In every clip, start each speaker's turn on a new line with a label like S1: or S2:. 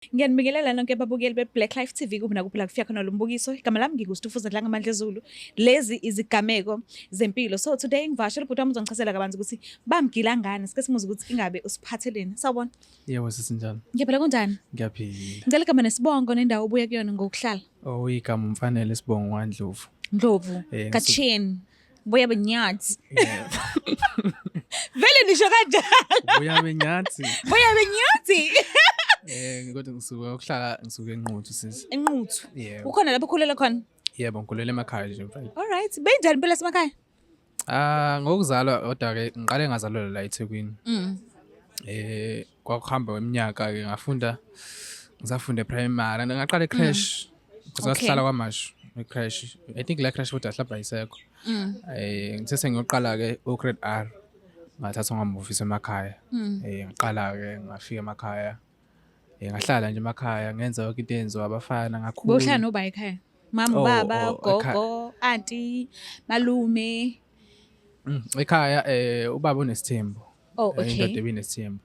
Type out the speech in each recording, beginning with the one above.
S1: Ngiyanibingelela nonke ababukeli be-Black Life TV kuphi nakuphi la kufika khona lo mbukiso. Igama lami nginguStufuza Dlangamandla Zulu. Lezi izigameko zempilo. So today ngivakashele ubhuti wami uzongichazela kabanzi ukuthi bamgila ngani. Sike simuzwe ukuthi ingabe usiphatheleni. Sawubona.
S2: Yebo sisi, njani?
S1: Ngiyaphila, kunjani?
S2: Ngiyaphila.
S1: Ngicela igama nesibongo nendawo obuya kuyona ngokuhlala.
S2: Oh, igama umfanele, isibongo kwaNdlovu.
S1: Ndlovu. Kacheni. Buya benyathi. Vele nisho kanjalo.
S2: Buya benyathi.
S1: Buya benyathi.
S2: Kodwa ngisuke ukuhlala, ngisuke eNquthu, sisi.
S1: Enquthu.
S2: Yebo.
S1: Ukhona lapho ukhulela khona?
S2: Yebo, ngikhulele emakhaya nje mfana.
S1: All right. Benjani impilo yasemakhaya?
S2: Ah, ngokuzalwa kodwa ke ngiqale ngazalelwa la eThekwini. Kwakuhamba kweminyaka ke ngafunda, ngisafunda e-primary, ngaqala e-creche. Because ngasihlala kwaMashu e-creche. I think la creche kodwa mhlawumbe ayisekho. Ngithe sengiyoqala ke u-grade R, ngathathwa ngamuvisa emakhaya. Ngiqala ke ngafika emakhaya. Ngahlala nje emakhaya, ngenza yonke into eyenziwa abafana, ngakhula.
S1: Bowuhlala noba ekhaya? Mama,
S2: Oh,
S1: baba,
S2: oh, ekhaya.
S1: gogo, auntie, malume?
S2: Ekhaya ubaba unesithembu.
S1: Oh, okay.
S2: Indoda ebinesithembu.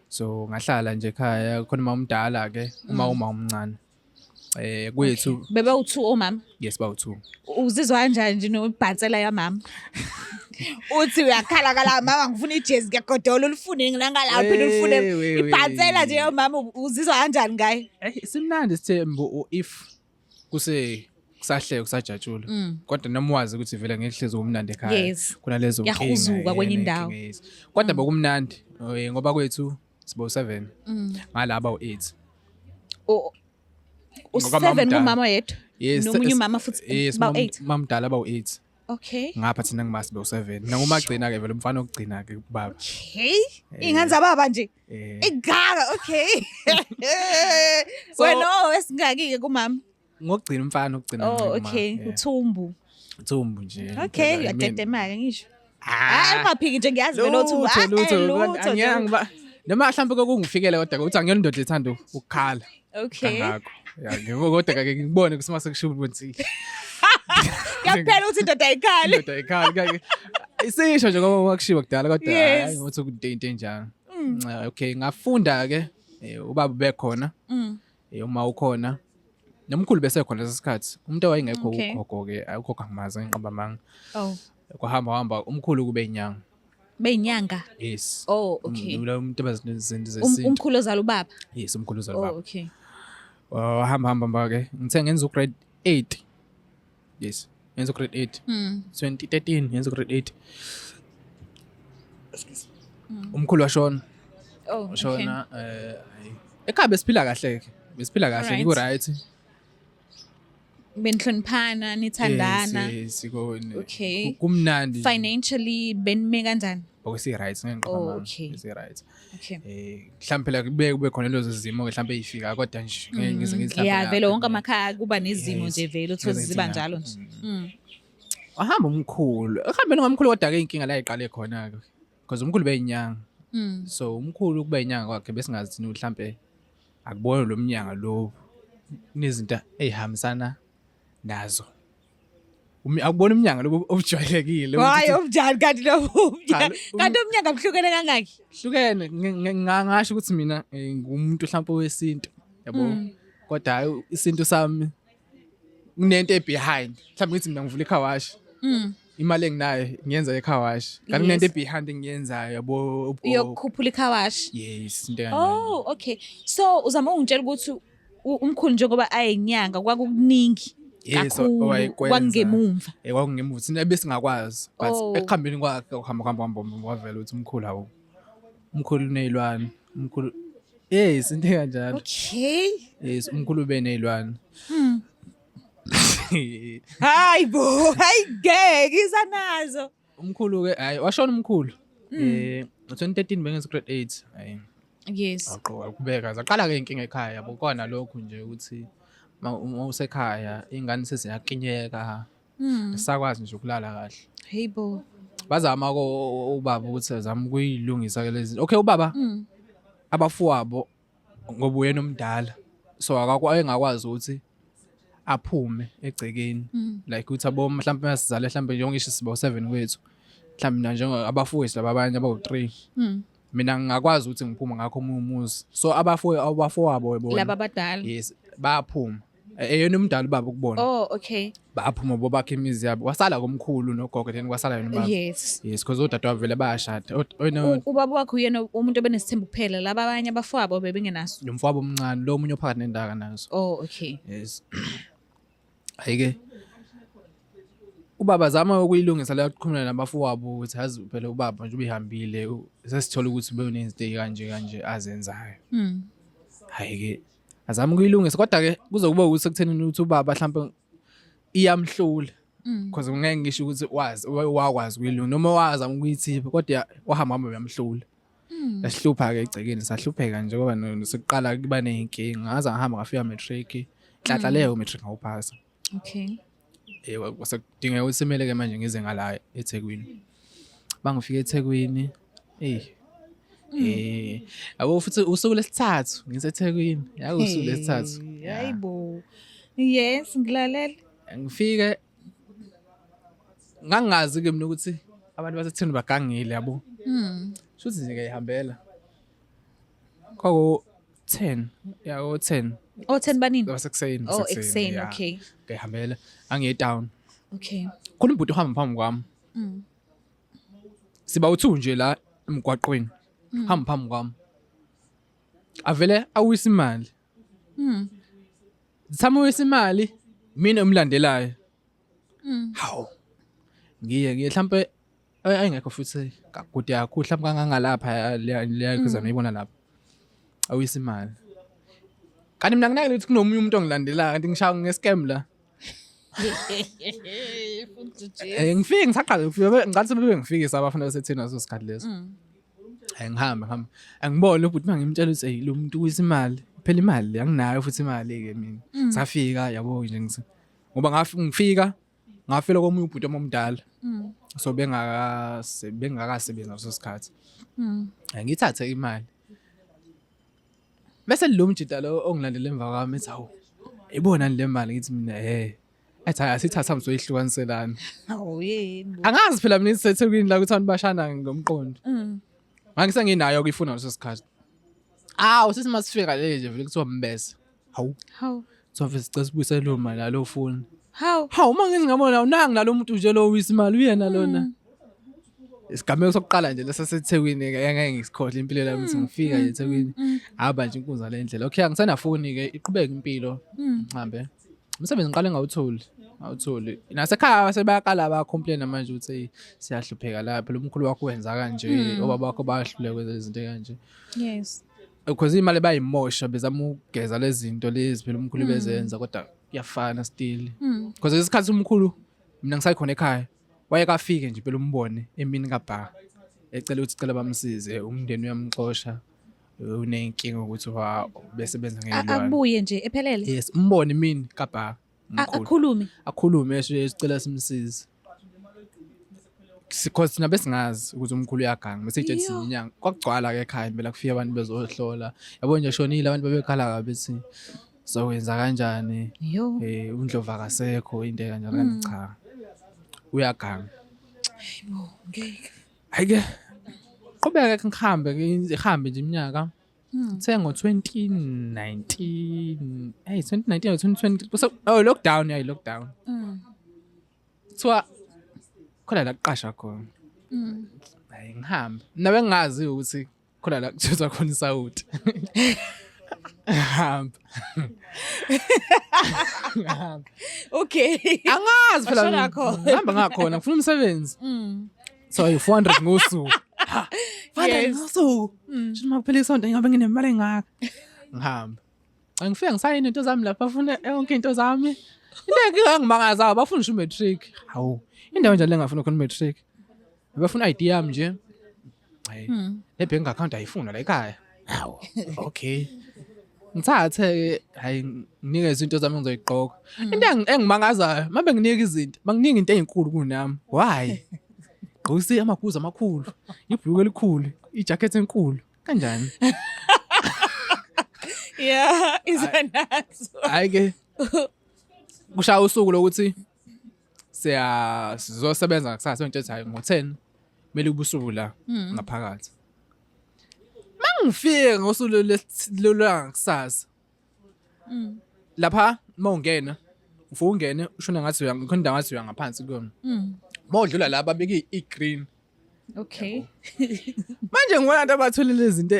S2: So ngahlala nje ekhaya, khona uma umdala ke, uma umncane. Kwethu
S1: Bebe u2 omama.
S2: Yes, bawu2.
S1: Uzizwa kanjani nje nobhansela yamama? Uthi uyakhala kala, "Mama, ngifuna ijezi," ngiyagodola, ulifune ngilangala, uphinde ulifune.
S2: We, we.
S1: Ibhansela nje yomama, uzizwa kanjani ngayo?
S2: Simnandi isithembu if kuse kusahleke, kusajatshula. Kodwa noma wazi ukuthi vele ngeke hlezi kumnandi ekhaya. Kuna lezo nkinga,
S1: Kuyahuzuka kwenye indawo.
S2: Nenkinga, yes. Kodwa bekumnandi ngoba kwethu sibo 7. Ngalaba u8. Ngoba
S1: U7
S2: mamdala.
S1: Kumama yedwa.
S2: Yes.
S1: Nomunye umama futhi
S2: Yes,
S1: ba 8.
S2: Mamdala bawu8. Ngapha thina ngimasi bewu7. Nangumagcina ke vele, umfana okugcina ke kubaba.
S1: Okay. Ingane zababa nje. Ingaka, okay. Wena owesingaki ke kumama?
S2: Ngokugcina, umfana okugcina.
S1: Oh,
S2: Ngicela
S1: okay.
S2: uma, yeah.
S1: Uthumbu.
S2: Uthumbu nje.
S1: Okay,
S2: I mean,
S1: uyadedema ke ngisho.
S2: Ah.
S1: Hayi, ungaphiki nje, ngiyazi vele uthumbu.
S2: Lutho,
S1: Ah,
S2: lutho,
S1: lutho nje.
S2: angiyanga noma mhlawumbe kokungifikela, kodwa ukuthi angiyona indoda ethanda ukukhala kangako. Ya, kodwa ke ngibone ukuthi mase kusho ukuthi
S1: Kuyaphela ukuthi indoda ayikhali.
S2: Indoda ayikhali kake. Isisho nje ngoba kwakushiwo kudala, kodwa hayi, ukuthi into enjalo. Ah, okay, ngafunda ke, ubaba bekhona. Uma ukhona nomkhulu bese khona leso sikhathi, umuntu owayengekho ugogo ke, ugogo angimazi, ngiqamba amanga.
S1: Oh.
S2: Kwahamba hamba, umkhulu kube inyanga.
S1: Beyinyanga.
S2: Yes.
S1: Oh, okay.
S2: Lo umuntu abazinto zesintu.
S1: Umkhulu ozala ubaba.
S2: Yes, umkhulu ozala ubaba.
S1: Oh, okay.
S2: Wahamba hamba hamba ke, ngithe ngenza u-grade 8. Yes, ngenza u-grade 8. 2013 ngenza u-grade 8. Excuse. Umkhulu washona.
S1: Oh, okay.
S2: Washona, hayi. Ekhaya besiphila kahle ke. Besiphila kahle,
S1: Alright.
S2: ngiku right.
S1: Benihloniphana, nithandana.
S2: Yes,
S1: Okay.
S2: Kumnandi nje.
S1: Financially benime kanjani?
S2: Okusi right, ngeke ngiqamba
S1: Oh,
S2: amanga.
S1: okay.
S2: Besi right.
S1: Okay.
S2: Mhlawumbe phela kube khona lezo zimo ke mhlawumbe ezifika, kodwa nje ngeke ngize ngithi mhlawumbe
S1: Yeah, vele wonke
S2: ngapha.
S1: amakhaya kuba nezimo
S2: Yes.
S1: nje vele uthole
S2: Ngize
S1: ziba
S2: ngithi
S1: njalo nje.
S2: Wahamba umkhulu. Ekuhambeni kwamkhulu kodwa ke inkinga la iqale khona ke. Because umkhulu beyinyanga. So umkhulu kuba inyanga kwakhe, besingazi thina mhlambe akubona lo mnyanga lo kunezinto ezihambisana nazo. Akubona umnyanga lo obujwayelekile.
S1: Hayi, obunjani kanti lo
S2: Cha,
S1: umnyanga? Kanti umnyanga buhlukene kangaki?
S2: Hlukene, ngingasho ukuthi mina ngumuntu mhlawumbe wesintu, yabo. Kodwa hayi, isintu sami kunento e-behind. Mhlawumbe ngithi mina ngivula i-car wash. Imali enginayo ngiyenza e-car wash. Kanti kunento e-behind engiyenzayo, yabo.
S1: Uyokukhuphula i-car wash.
S2: Yes, into kanjalo.
S1: Oh, okay. So uzama ungitshela ukuthi umkhulu njengoba ayinyanga kwakukuningi
S2: Yes,
S1: kakhulu
S2: owayekwenza.
S1: kwakungemumva.
S2: Kwakungemuva, thina besingakwazi, but
S1: Oh.
S2: ekuhambeni kwakhe kuhamba kuhamba kuhamba kwavela ukuthi umkhulu, hawu, umkhulu uney'lwane, umkhulu, yes, into ekanjalo.
S1: Okay.
S2: Yes, umkhulu ubeney'lwane.
S1: Hayi bo, hayi ngeke izanazo.
S2: Umkhulu ke, hayi, washona umkhulu ngo-2013, bengenza grade 8, hayi. Aqoka ukubeka, zaqala ke inkinga ekhaya, yabo, kona lokhu nje ukuthi uma usekhaya ingane seziyakinyeka, sakwazi nje ukulala kahle.
S1: Hey bo.
S2: Bazama ko ubaba ukuthi azame ukuyilungisa ke lezi. Okay, ubaba abafowabo, ngoba uyena omdala, so engakwazi ukuthi aphume egcekeni, like ukuthi abo mhlawumbe masizale, mhlawumbe njengoba ngisho siba u7 kwethu, mhlawumbe mina njengo abafowethu laba abanye abawu3. Mina ngingakwazi ukuthi ngiphume ngakho omunye umuzi. So abafowabo bona.
S1: Laba abadala.
S2: Yes, bayaphuma. Eyona umdala ubaba ukubona.
S1: Oh, okay.
S2: Baphuma bobakha imizi yabo. Wasala komkhulu nogogo then kwasala yena ubaba.
S1: Yes.
S2: Yes, because odadewabo vele bayashada. Oyena
S1: Ubaba wakho uyena umuntu obenesithembu kuphela laba abanye abafowabo bebengenaso.
S2: Nomfowabo omncane lo omunye ophakathi nendaka nazo.
S1: Oh, okay.
S2: Yes. Ayike ubaba zama ukuyilungisa leyo kuxhumana nabafowabo ukuthi yazi phela ubaba nje ubehambile sesithola ukuthi ubenezinto ezikanje kanje azenzayo. Hayi-ke azama ukuyilungisa kodwa-ke kuze kube ukuthi sekuthenini ukuthi ubaba mhlampe iyamhlula because ngeke ngisho ukuthi wazi wakwazi ukuyilungisa noma wazama ukuyithipha kodwa wahamba hamba uyamhlula. Yasihlupha-ke egcekeni sahlupheka nje ngoba sekuqala kuba ney'nkinga ngaze ngahamba ngafika matric nhlanhla leyo matric ngawuphasa.
S1: Okay.
S2: Eh sekudingeka ukuthi simele-ke manje ngize ngala eThekwini. Bangifika eThekwini eyi eh yabo futhi usuku lesithathu ngiseThekwini yaku usuku lesithathu.
S1: Hayibo. Yes, ngilalela.
S2: Ngifike ngangazi ke mina ukuthi abantu baseThekwini bagangile yabo. Shuthi nje ngiyihambela. Kwako 10 ya o 10.
S1: O 10 banini?
S2: Basekuseni.
S1: Oh, ekuseni, okay.
S2: Ngiyihambela angiye town.
S1: Okay.
S2: Khona ubhuti ohamba phambi kwami. Siba u2 nje la emgwaqweni. Hamba phambi kwami. Avele awisa imali. Thama uwisa imali mina umlandelayo. Hawu. Ngiye mhlambe ayingekho futhi kakude kakhulu mhlawumbe kangangalapha leya kuzama ibona lapha. Awisa imali. Kanti mina nginake ukuthi kunomunye umuntu ongilandelayo kanti ngishaya nge-scam la. Ngifike ngisaqala ukufika ngicathi sebebe ngifikisa abafana baseThekwini ngaso sikhathi leso. Ngihambe ngihambe. Angibone ubhuti mangimtshela ukuthi hey lo muntu uwisa imali. Phela imali anginayo futhi imali ke mina. Safika yabo nje ngithi ngoba ngifika ngafela komunye ubhuti omdala. So bengakasebenzi ngaso sikhathi. Ngithathe imali. Bese lo mjita lo ongilandela emva kwami ethi hawu ibona le mali ngithi mina athi hayi asithatha msoyihlukaniselana.
S1: Hawu yebo.
S2: Angazi phela mina isethekwini la ukuthi abantu bashana ngomqondo. Ngangisenginayo ukuyifuna ngaleso sikhathi. Awu sithi masifika le nje vele kuthiwa mbese. Hawu.
S1: Hawu.
S2: Kuthiwa vele sicela sibuyisele leyo mali alo foni.
S1: Hawu.
S2: Hawu uma ngithi ngabona unangi nalo muntu nje lo wisa imali uyena lona. Isigameko sokuqala nje lesaseThekwini ke ngeke ngisikhohle impilo yami ukuthi ngifika nje eThekwini. Haba nje inkunzi le ndlela. Okay angisenafoni ke iqhubeke impilo. Ngihambe. Umsebenzi ngiqale ngawutholi. Ngawutholi. Nasekhaya sebayaqala ba complain manje ukuthi hey siyahlupheka la phela umkhulu wakho wenza kanje, obaba bakho bayahluleka kwenza izinto kanje.
S1: Yes.
S2: Because imali bayimosha bezama ukugeza lezi zinto lezi phela umkhulu bezenza kodwa kuyafana still. Because isikhathi umkhulu mina ngisayikhona ekhaya wayekafike nje phela umbone emini kabha ecela ukuthi cela bamsize umndeni uyamxosha unenkinga ukuthi wa besebenza ngeyilwane.
S1: Akubuye nje ephelele.
S2: Yes, umbone emini kabha umkhulu.
S1: Akhulume.
S2: Akhulume esho esicela simsize. Because thina besingazi ukuthi umkhulu uyaganga bese itshe thina inyanga kwakugcwala ke ekhaya impela kufika abantu bezohlola yabo nje shonile abantu babekhala kabi bethi sokwenza kanjani uNdlovu akasekho into kanjalo kanti cha uyaganga.
S1: Hayibo ngeke.
S2: Hayi ke qhubeka ngihambe ngihambe nje iminyaka. Kuthe ngo-2019 hey 2019 or 2020 kuse oh lockdown yeah lockdown. Kuthiwa khona la kuqasha khona. Hayi ngihambe. Mina bengingazi ukuthi khona la kuthuthwa khona isawuti. Ngihamba. Ngihamba.
S1: Okay.
S2: Angazi phela.
S1: Washona khona.
S2: Ngihamba ngakhona ngifuna umsebenzi. So 400 ngosuku. 400 ngosuku. Shuthi makuphela isonto ngingabe nginemali engaka. Ngihamba. Angifike ngisayine into zami lapha bafuna yonke into zami. Into engimangaza bafuna ngisho matric. Hawu. Indawo njalo engafuna khona matric. Bafuna ID yami nje. Hayi. Le bank account ayifuna la ekhaya. Hawu. Okay. Ngithathe hayi nginike izinto zami ngizoyigqoka. Into engimangazayo mabe nginika izinto, banginika into ezinkulu kunami. Why? Gqokisa amabhuzu amakhulu, ibhuluku elikhulu, ijacket enkulu. Kanjani?
S1: Yeah, izanazo.
S2: Hayi ke. Kushaya usuku lokuthi siya sizosebenza kusasa ngitshela hayi ngo-10 kumele ube usuku la ngaphakathi. Mangifike ngosuku lolwangakusasa. Lapha mawungena ufike ungene ushona ngathi uya khona indawo ngathi uya ngaphansi kuyona. Mawudlula la babeke i-green.
S1: Okay.
S2: Manje ngibona abantu abathole lezi zinto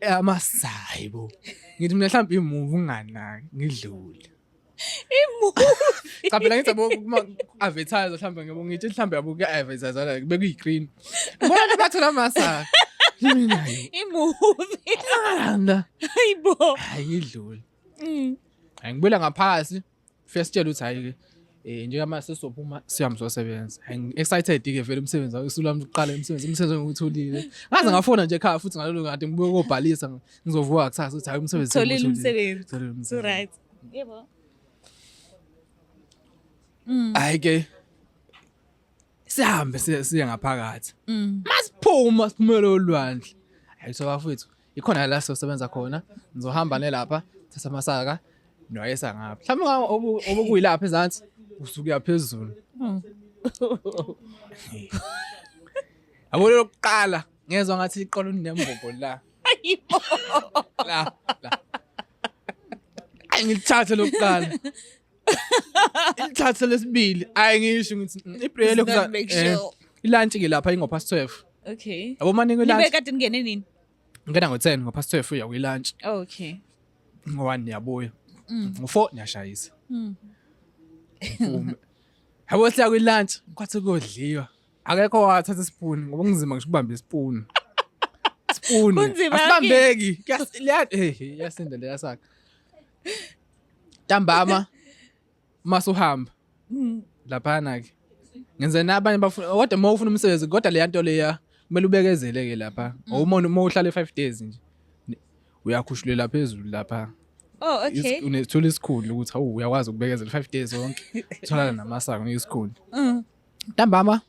S2: amasayi bo. Ngithi mina mhlawumbe imuvi unganaki ngidlule.
S1: Imuvi.
S2: Cha phela ngithi yabo kuma advertise mhlawumbe ngiyabo ngithi mhlawumbe yabo kuya advertise la bekuyi green. Ngibona abantu bathola amasaka. Mina yo.
S1: Imuvi.
S2: Nganda.
S1: Hayibo.
S2: Hayi ngidlule. Hayi ngibuyela ngaphasi. Fike sitshela ukuthi hayi ke njengoba sesizophuma siyami sosebenza. Hayi ngi-excited ke vele umsebenzi usuku lwami lokuqala umsebenzi engiwutholile. Ngaze ngafona nje ekhaya futhi ngalolo kade ngibuye kobhalisa ngizovuka kusasa ukuthi hayi umsebenzi
S1: Utholile
S2: sengiwutholile.
S1: umsebenzi.
S2: Utholile
S1: So
S2: umsebenzi.
S1: right. Yebo.
S2: Hayi ke sihambe siye ngaphakathi. Masiphuma siphumele olwandle. Hayi so bafethu ikhona la sosebenza khona ngizohamba nelapha thatha amasaka nwayesa ngapha. Mhlawumbe obukuyilapha ezansi usuke uya phezulu. Yabo lokuqala ngezwa ngathi iqolo linembobo la.
S1: Hayibo.
S2: La la. Ayi ngilithathe lokuqala. Ilithathe lesibili. Ayi ngisho ngithi i-break
S1: Does not make sure.
S2: I-lunch ke lapha ingo past 12.
S1: Okay.
S2: Yabo maningi
S1: Nibe
S2: i-lunch.
S1: kade ningene nini?
S2: Ngena ngo-10 ngo past 12 uya kwi-lunch.
S1: Oh, okay.
S2: Ngo-1 niyabuya. Ngo-4 niyashayisa. Ngiphume. Yabo siya kwi-lunch kwathi kuyodliwa. Akekho wathatha isipuni ngoba kunzima ngisho ukubamba isipuni. Spoon.
S1: Kunzima
S2: Asibambeki. Iyasinda leya saka. Ntambama masuhamba. Laphana ke. Ngenze nabanye bafuna kodwa uma ufuna umsebenzi kodwa leya nto leya kumele ubekezele ke lapha. Uma uma uhlale 5 days nje uyakhushulela phezulu lapha.
S1: Oh, okay.
S2: Unethola isikhundla ukuthi awu uyakwazi ukubekezela 5 days zonke. Utholana namasaka isikhundla. Ntambama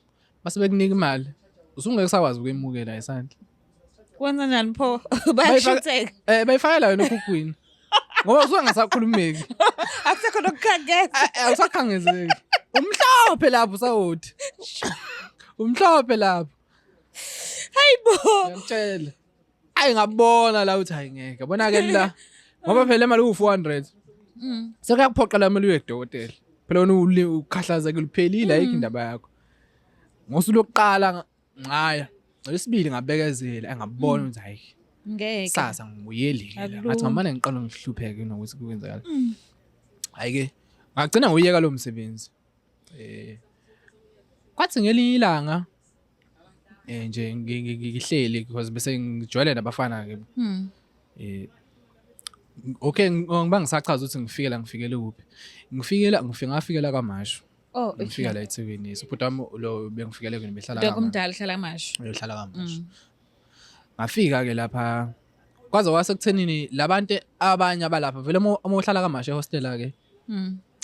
S2: base bekunika imali. Usungeke usakwazi ukuyemukela isandla.
S1: Kwenza njani pho? Bayashutheka.
S2: Bayifakela wena ekhukhwini. Ngoba usuke ngasakhulumeki.
S1: Akusekho nokukhangeza.
S2: Awusakhangezeki. Umhlophe lapho sawuthi. Umhlophe lapho.
S1: Hayibo.
S2: Ngiyakutshela. Ayi ngabona la uthi hayi ngeke. Yabona ke la. Ngoba phela imali u400. Sekuyakuphoqa la imali uye kudokotela. Phela wena ukhahlazekile uphelile ayikho indaba yakho. Ngosuku lokuqala ngaya. Ngolwesibili ngabekezela engabona ukuthi hayi
S1: Ngeke.
S2: sasa ngibuyelile la. Ngathi
S1: Akulungi.
S2: ngamane ngiqala ngihlupheke nokuthi kwenzakala. Hayi ke ngagcina ngoyeka lo msebenzi. Kwathi ngelinye ilanga nje ngihleli because bese ngijwayele nabafana ke. Okay ngiba ngisachaza ukuthi ngifikela ngifikele kuphi. Ngifikela ngifika ngafikela kwaMashu.
S1: Oh, okay.
S2: Ngifika la eThekwini. So bhuti wami lo bengifikele kuyena behlala
S1: Dok
S2: kaMashu.
S1: umdala hlala kwaMashu.
S2: Uyohlala kwaMashu. Ngafika ke lapha kwaze kwasekuthenini labantu abanye abalapha vele uma uhlala kwaMashu ehostela ke.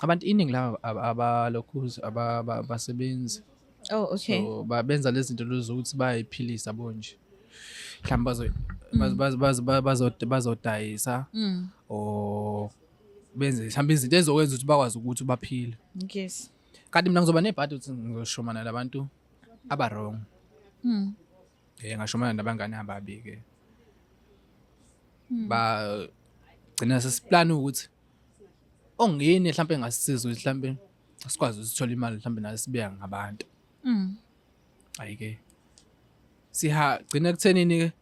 S2: Abantu iningi laba abalokhuza abasebenzi.
S1: Oh, okay.
S2: So babenza lezi zinto lezo ukuthi bayayiphilisa bonje. Mhlawumbe bazo bazo bazodayisa or benze mhlawumbe izinto ezokwenza ukuthi bakwazi ukuthi baphile.
S1: Yes.
S2: Kanti mina ngizoba nebhadi ukuthi ngizoshomana labantu aba wrong. Ngashomana nabangani ababi ke. Ba gcina sesiplan ukuthi ongini mhlawumbe engasisiza ukuthi mhlawumbe sikwazi ukuthola imali mhlawumbe nayo sibuya ngabantu. Hayi ke. Siha gcina ekuthenini ke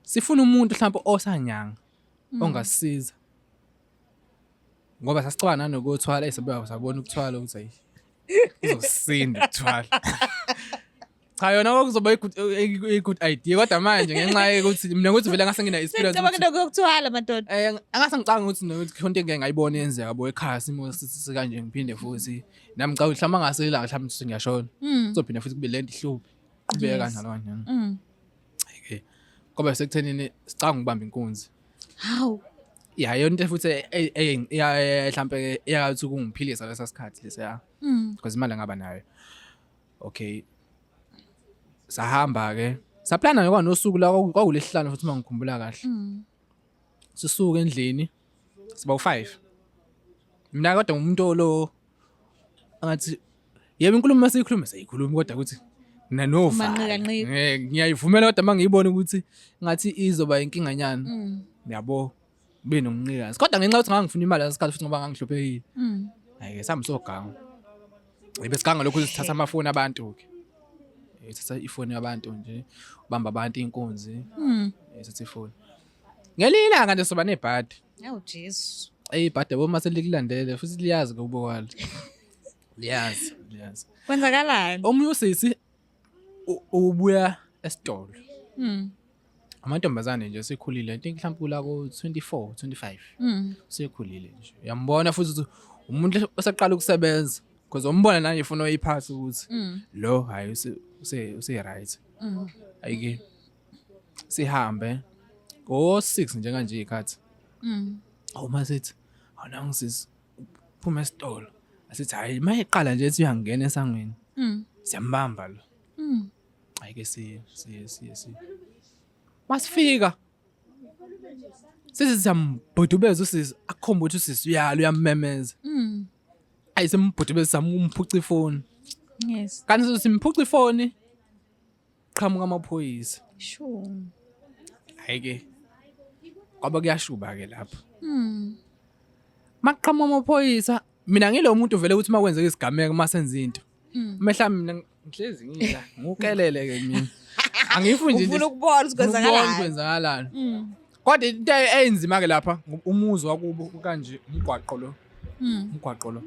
S2: sifuna umuntu mhlawumbe osanyanga ongasisiza. Ngoba sasicabanga nanokuthwala esabuya sabona ukuthwala ukuthi ayi kuzosinda ukuthwala. Cha yona kwakuzoba i-good idea kodwa manje ngenxa yokuthi mina ukuthi vele ngase ngina experience
S1: Sicabanga nokuyokuthwala madoda.
S2: Angase ngicabanga ukuthi nokuthi khona into engeke ngayibona yenzeka bo ekhaya simo sikanje ngiphinde futhi nami ngicabanga ukuthi mhlawumbe angase la mhlawumbe ukuthi ngiyashona. Kuzophinde futhi kube lento ihluphe. Qhubeka kanjalo kanjalo. Okay. Ngoba sekuthenini sicabanga ukubamba inkunzi.
S1: Hawu.
S2: Ya yona into futhi mhlambe eyakathi ukungiphilisa lesa sikhathi lesiya. Because imali ngaba nayo. Okay. Sahamba ke. Saplana ke kwanosuku la kwakulesihlanu futhi mangikhumbula kahle. Sisuka endlini siba u5. Mina kodwa umuntu lo angathi yebo inkulumo masiyikhuluma siyikhuluma kodwa ukuthi Nanovalo.
S1: Umanqikanqika.
S2: Ngiyayivumela kodwa uma ngiyibona ukuthi ngathi izoba inkinganyana. Yabo. Kube nomnqikazi. Kodwa ngenxa yokuthi ngangifuna imali ngesikhathi futhi ngoba ngangihluphekile. Hayi ke sami soganga. Besiganga lokhu sithatha amafoni abantu ke. Thatha ifoni yabantu nje, ubamba abantu inkunzi. Thatha ifoni. Ngelinye ilanga nje soba nebhadi.
S1: Oh Jesu.
S2: Ibhadi yabo mase likulandele futhi liyazi kubo kwalo. Liyazi, liyazi.
S1: Kwenzakalani?
S2: Omunye usisi ubuya esitolo. Amantombazane nje sekhulile, I think mhlawumbe kula ko 24, 25. Sekhulile nje. Uyambona futhi ukuthi umuntu oseqala ukusebenza because umbona nanje ifuna oyiphatha ukuthi lo hayi use right. Ayike sihambe ngo 6 nje kanje ikhathi. Awu masithi awuna ngisisi phuma esitolo. Asithi hayi mayeqala nje ethi uyangena esangweni. Siyambamba lo. Ayike siye siye siye siye. Masifika sithi siyambhudubeza usisi akhomba ukuthi usisi uyala uyamemeza. Ayi simbhudubeza samumphuca ifoni.
S1: Yes.
S2: Kanti simphuca ifoni qhamuka amaphoyisa.
S1: Sure.
S2: Hayi ke kwaba kuyashuba ke lapho. Maqhamuka amaphoyisa mina ngilo muntu vele ukuthi makwenzeka isigameko masenza into. Mehla mina ngihlezi ngila ngukelele ke mina. Angifuni nje
S1: Ufuna ukubona ukuthi kwenzakalani.
S2: kwenzakalani. Kodwa into eyinzima ke lapha umuzi wakubo kanje umgwaqo lo. Umgwaqo lo.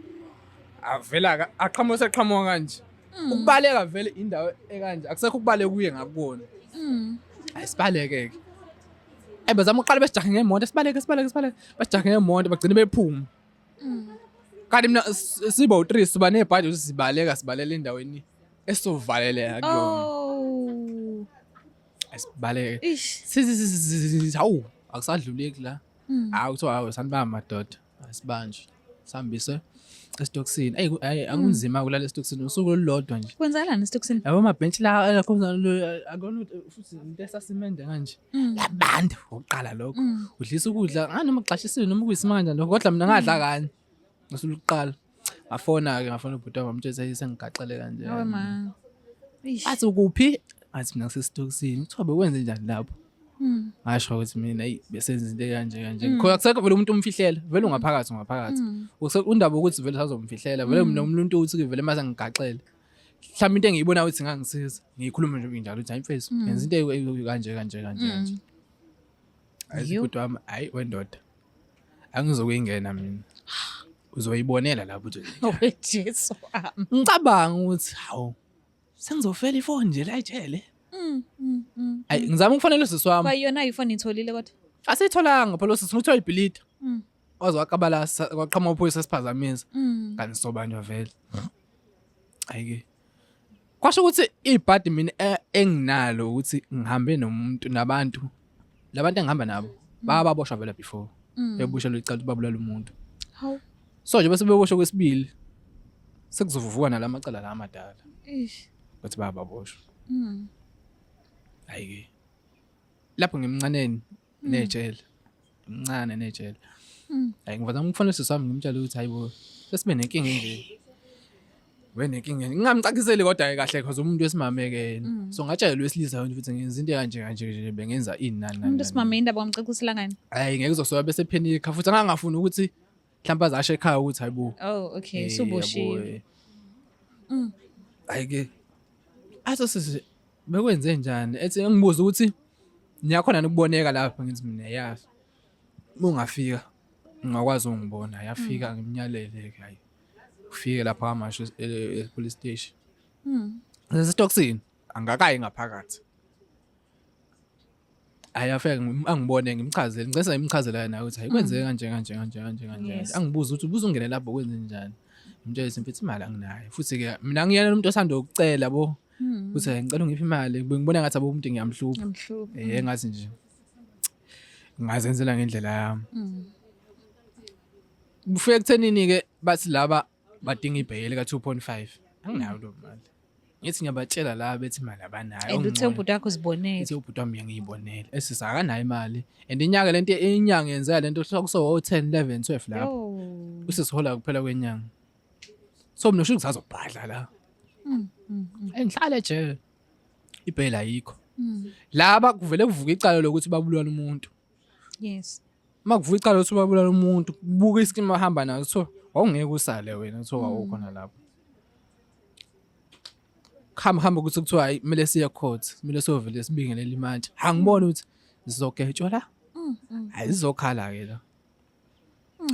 S2: Avela aqhamuka seqhamuka kanje. Ukubaleka vele indawo ekanje akusekho ukubaleka kuye ngakubona. Ayisibaleke ke. Ayi bazama uqala besijahe ngemoto sibaleke sibaleke sibaleke basijahe ngemoto bagcine bephuma. Kanti mina siba u3 siba nebhadi ukuthi sibaleka sibalela endaweni esovaleleka kuyona.
S1: Oh.
S2: Asibaleke.
S1: Ish.
S2: Sizi hawu akusadluleki la. Hawu kuthiwa hawu sanibamba madoda asibanje. Sihambise esitokisini. Ayi akunzima kulala esitokisini usuku olulodwa nje.
S1: Kwenzakalani esitokisini?
S2: Yabo amabhentshi la alakhona akona futhi into esasimende kanje. Labantu oqala lokho. Udlisa ukudla noma kuxashisiwe noma kuyisima kanjani lokho kodwa mina ngadla kanye. Ngosuku lokuqala. Ngafona ke ngafona ubhuti wami ngamtshela sengigaxele kanje.
S1: Hawe ma. Ish.
S2: Athi ukuphi? Athi mina ngisesitokisini. Kuthiwa bekwenze njani lapho? Ngasho ukuthi mina eyi besenza into kanje kanje. Khona akusekho vele umuntu umfihlela, vele ungaphakathi ungaphakathi. Undaba ukuthi vele sazomfihlela, vele mina umuntu ukuthi vele mase ngigaxele. Mhlawumbe into engiyibona ukuthi ngangisiza, ngiyikhuluma nje njalo ukuthi hayi mfethu, yenza into kanje kanje kanje kanje. Hayi
S1: Yo.
S2: bhuti wami, hayi wendoda. Angizokuyingena mina. Uzoyibonela lapho ukuthi
S1: Oh Jesu wami.
S2: ngicabanga ukuthi hawu sengizofela ifoni nje la ejele. Ayi ngizama ukufonela usisi wami.
S1: Kwayona ifoni itholile kodwa.
S2: Asiyitholanga phela usisi ngithiwa ibhilida. Waze waqabala kwaqhamuka uphoyisa siphazamisa. Kanti sobanjwa vele. Ayike. Kwasho ukuthi ibhadi mina enginalo ukuthi ngihambe nomuntu nabantu labantu engihamba nabo bayababoshwa vele before. Bebushelwa icala ukuthi babulala umuntu.
S1: Hawu.
S2: So nje bese beboshwa kwesibili sekuzovuvuka nalamacala la amadala
S1: Ish.
S2: ukuthi bayababoshwa. Ayike. Lapho ngimncaneni nejele. Mncane nejele. Hayi ngivazama ukufonela usisi wami ngimtshela ukuthi hayibo sesibe nenkinga nje. Wenenkinga ngingamcaciseli kodwa ke kahle because umuntu wesimame ke yena. So ngatshela wesilisa wena futhi ngenza into kanje kanje nje bengenza ini nani nani.
S1: Umuntu osimame indaba wamcacisela ngani?
S2: Hayi ngeke uzosoka bese phenika futhi angangafuni ukuthi mhlawumbe azashe ekhaya ukuthi hayibo.
S1: Oh okay, suboshiwe.
S2: Hayi ke. Athi sisi bekwenze njani? Ethi ngibuza ukuthi niyakhona ukuboneka lapha ngithi mina yazi. Uma ungafika ungakwazi ungibona yafika ngimnyalele ke hayi. Ufike lapha kwamasho e police station. Sesitokisini angakayi ngaphakathi. Hayi afike angibone ngimchazele ngicela ngimchazele naye ukuthi hayi kwenzeke kanje kanje kanje kanje kanje.
S1: Yes.
S2: Angibuza ukuthi ubuzongena lapho kwenze njani. Ngimtshela ukuthi mfethu imali anginayo. Futhi ke mina ngiyena umuntu osanda ukucela bo. Ukuthi hayi ngicela ungiphe imali ngibona ngathi abo umuntu ngiyamhlupha.
S1: Ngiyamhlupha.
S2: Ngathi nje ngazenzela ngendlela yami. Kufike ekuthenini ke bathi laba badinga ibheyili ka 2.5. Anginayo lo mali. Ngithi ngiyabatshela la bethi imali abanayo.
S1: And uthe ubhuti wakho uzibonele.
S2: Uthe ubhuti wami ngiyibonele. Esisa akanayo imali. And inyanga lento inyanga yenzeka lento kuso 10 11 12 lapho.
S1: Yo.
S2: Usisihola kuphela kwenyanga. So mina usho ukuthi ngizobhadla la. Engihlale ejele. Ibhela ayikho. Laba kuvele kuvuka icala lokuthi babulala umuntu.
S1: Yes.
S2: Uma kuvuka icala lokuthi babulala umuntu, buka iskimu ahamba naso, kuthiwa wawungeke usale wena, kuthiwa wawukhona lapho. Kuhamba hamba ukuthi kuthiwa hayi kumele siye court, kumele siyovele sibingelele imantshi. Angiboni ukuthi zizogetshwa la. Hayi zizokhala ke la.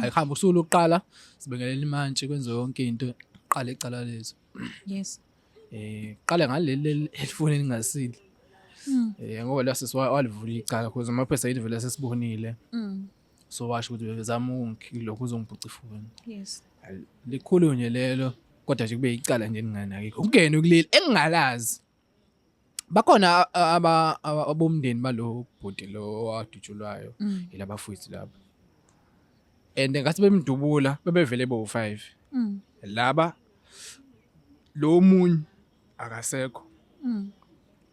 S2: Hayi hamba usuku lokuqala sibingelele imantshi kwenziwe yonke into, qala icala lethu.
S1: Yes.
S2: Qale ngaleli elifoni elingasile. Ngoba la sisi walivula icala because amaphoyisa yini vele sesibonile. So washo ukuthi bebezama lokhu uzongiphuca ifoni.
S1: Yes.
S2: Likhulunywe lelo kodwa nje kube icala nje elinganakekho. Ungene kuleli engingalazi. Bakhona abomndeni balo bhuti lo owadutshulwayo yilabafowethu laba. And ngathi bemdubula bebevele bowu-5. Laba lo munye akasekho.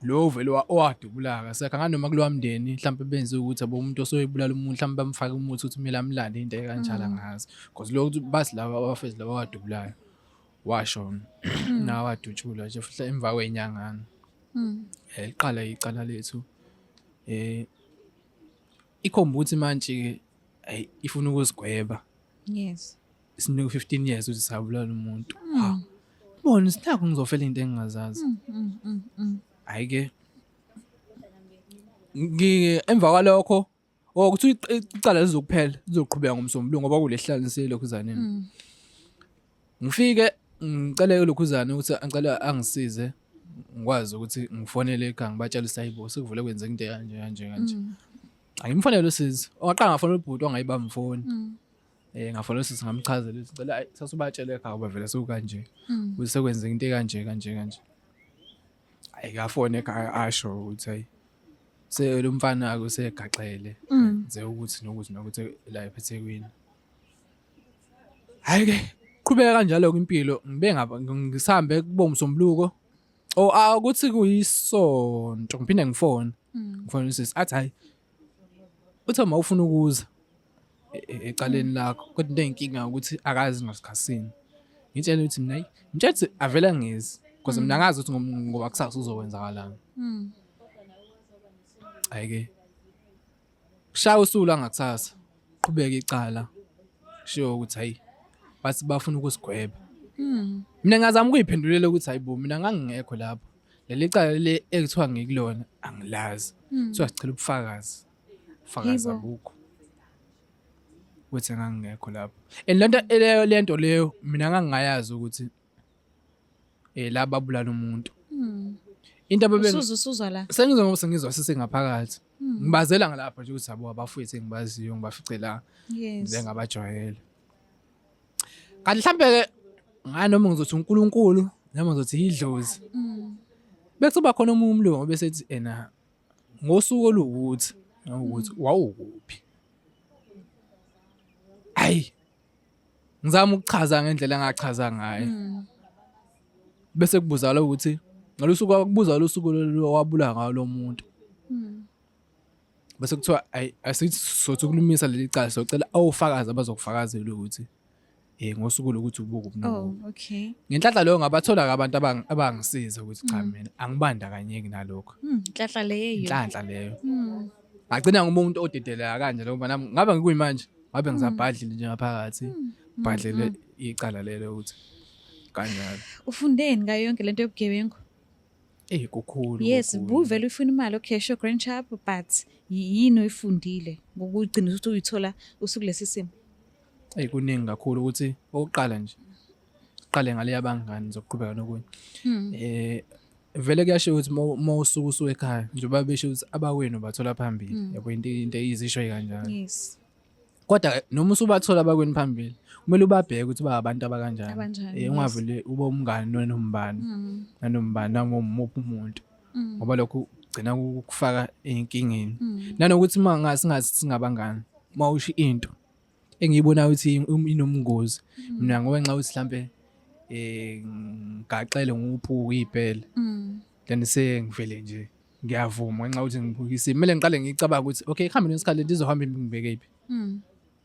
S2: Lo vele owadubula akasekho. Anganoma kulowa mndeni mhlawumbe benze ukuthi abo umuntu osoyebulala umuntu mhlawumbe bamfake umuthi ukuthi kumele amlande into ekanjalo angazi. Because lo bathi laba abafethu laba owadubulayo washona. Nawe wadutshulwa nje futhi emva kwenyangana. Liqala icala lethu. Ikhomba ukuthi manje hey ifuna ukuzigweba.
S1: Yes.
S2: Sinika 15 years ukuthi sabulala umuntu. Ha. Bona sinakho ngizofela into engingazazi. Hayi ke. Emva kwalokho ukuthi icala lizokuphela lizoqhubeka ngomsombuluko ngoba kulesihlalo selokhuzaneni. Ngifike ngicele lokhuzane ukuthi angicela angisize ngikwazi ukuthi ngifonele ekhaya ngibatshele sayibo sekuvele kwenzeka into kanje kanje kanje. Angimfonele usizo. Owaqala ngafonela ubhuti wangayibamba ifoni. Ngafonela usisi ngamchazela ukuthi ngicela ayi sasubatshele ekhaya ngoba vele sekukanje. Ukuthi sekwenzeka into kanje kanje kanje. Ayi ngafona ekhaya asho ukuthi hayi se lo mfana ke usegaxele nje ukuthi nokuthi nokuthi la eThekwini. Hayi ke qhubeka kanjalo ke impilo ngibe ngaba ngisambe kubo umsombuluko. Oh ukuthi kuyisonto ngiphinde ngifone. Ngifone usisi athi hayi uthe uma ufuna ukuza ecaleni lakho kodwa into eyinkinga ukuthi akazi ngasikhathini. Ngitshela ukuthi mina ngitshela ukuthi avele ngezi because mina ngazi ukuthi ngoba kusasa uzokwenzakalani. Hayi ke kushaya usuku lwangakusasa qhubeka icala kushiwo ukuthi hayi bathi bafuna ukusigweba. Mina ngazama ukuyiphendulela ukuthi hayibo mina ngangingekho lapho. Leli cala le ekuthiwa ngikulona angilazi. Kuthiwa sicela ubufakazi. Ubufakazi abukho. Ukuthi ngangingekho lapho. And lento leyo lento leyo mina ngangingayazi ukuthi la babulala umuntu. Into ababe
S1: Usuzwa la.
S2: Sengizwa ngoba sengizwa sesengaphakathi. Ngibazela ngalapha nje ukuthi abo abafowethu engibaziyo ngibafice la.
S1: Yes.
S2: Ngengabajwayele. Kanti mhlambe ke nganoma ngizothi uNkulunkulu noma ngizothi idlozi. Bese kuba khona omunye umlungu bese ethi ena ngosuku oluwukuthi ukuthi wawukuphi. Ayi ngizama ukuchaza ngendlela engachaza ngayo. Bese kubuzala ukuthi ngalosuku akubuza losuku lolu wabula ngalo lo muntu. Bese kuthiwa ayi asithi sothi ukulumisa leli cala socela ofakazi abazokufakazela ukuthi ngosuku lokuthi ubukuphi
S1: nokuphi. Oh, okay.
S2: Ngenhlanhla leyo ngabathola abantu abangisiza ukuthi cha mina angibandakanyeki nalokho.
S1: Inhlanhla leyo.
S2: Inhlanhla leyo. Ngagcina ngumuntu odedeleka kanje ngoba nami ngabe ngikuyimanje ngabe ngisabhadlile nje ngaphakathi. Bhadlele icala lelo ukuthi kanjalo.
S1: Ufundeni ngayo yonke lento yobugebengu?
S2: Kukhulu.
S1: Yes, buvele ufuna imali okay sure grand sharp but yini oyifundile ngokugcina ukuthi uyithola usukulesi simo?
S2: Kuningi kakhulu ukuthi oqala nje qale ngale yabangani zokuqhubeka nokunye. Vele kuyasho ukuthi uma usuku usuke ekhaya njengoba besho ukuthi abakwenu bathola phambili yabo into eyizisho kanjalo.
S1: Yes.
S2: Kodwa noma usubathola abakwenu phambili kumele ubabheke ukuthi ba abantu abakanjani. Ungavele ube umngani nanombani nanombani noma umuphi umuntu ngoba lokho kugcina kukufaka ezinkingeni. Nanokuthi uma ngasingathi singabangani uma usho into engiyibonayo ukuthi inomngozi mina ngoba nxa uthi mhlambe ngigaxele nguphuka ibhele then sengivele nje ngiyavuma ngenxa ukuthi ngibukise kumele ngiqale ngicabanga ukuthi okay kuhambe nesikhathi lento izohamba ngibeke phi.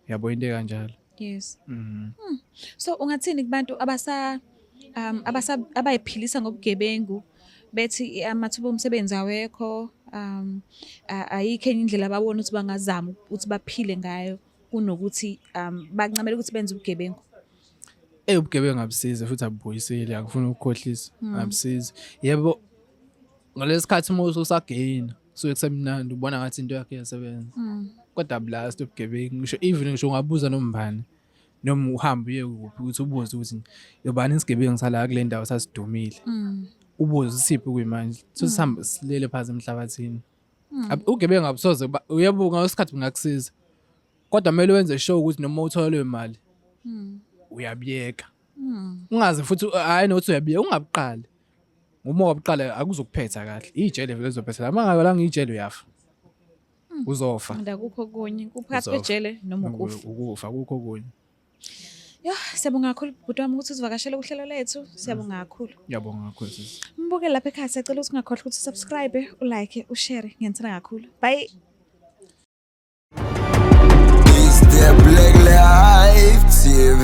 S2: Yabo into ekanjalo.
S1: Yes. So ungathini kubantu abasa abayiphilisa ngobugebengu Bethi amathuba omsebenzi awekho, ayikho enye indlela ababona ukuthi bangazama ukuthi baphile ngayo kunokuthi bancamela ukuthi benze ubugebengu.
S2: Eyi, ubugebengu abusizi futhi abubuyiseli, angifuni ukukhohlisa, abusizi. Yebo, ngalesi sikhathi uma ususageyina kusuke kusemnandi, ubona ngathi into yakho iyasebenza, kodwa abulasti ubugebengu. Ngisho even ngisho ungabuza noma ubani, noma uhambe uye kuphi ukuthi ubuze ukuthi ubani isigebengu sala kule ndawo sasidumile, ubuze usiphi kuyimanje, sesihamba silele phansi emhlabathini. Ubugebengu abusoze, yebo, ngalesikhathi bungakusiza, kodwa kumele wenze sure ukuthi noma uthola leyo mali uyabuyeka, ungaze futhi hhayi nokuthi uyabuyeka, ungabuqali. Uma wabuqala akuzokuphetha kahle, ijele vele lizophetha. Uma ngabalanga ijele uyafa, uzofa.
S1: And akukho okunye, kuphakathi
S2: Uzofa.
S1: kwejele noma ukufa.
S2: Ukufa, akukho okunye.
S1: Ya, siyabonga kakhulu bhuti wami ukuthi uzivakashele kuhlelo lethu. Siyabonga kakhulu.
S2: Ngiyabonga kakhulu, sisi.
S1: Mbukele lapha ekhaya, siyacela ukuthi ungakhohlwa ukuthi usubscribe, ulike, ushare. Ngiyanithanda kakhulu. Bye.
S3: It's the Black Life TV.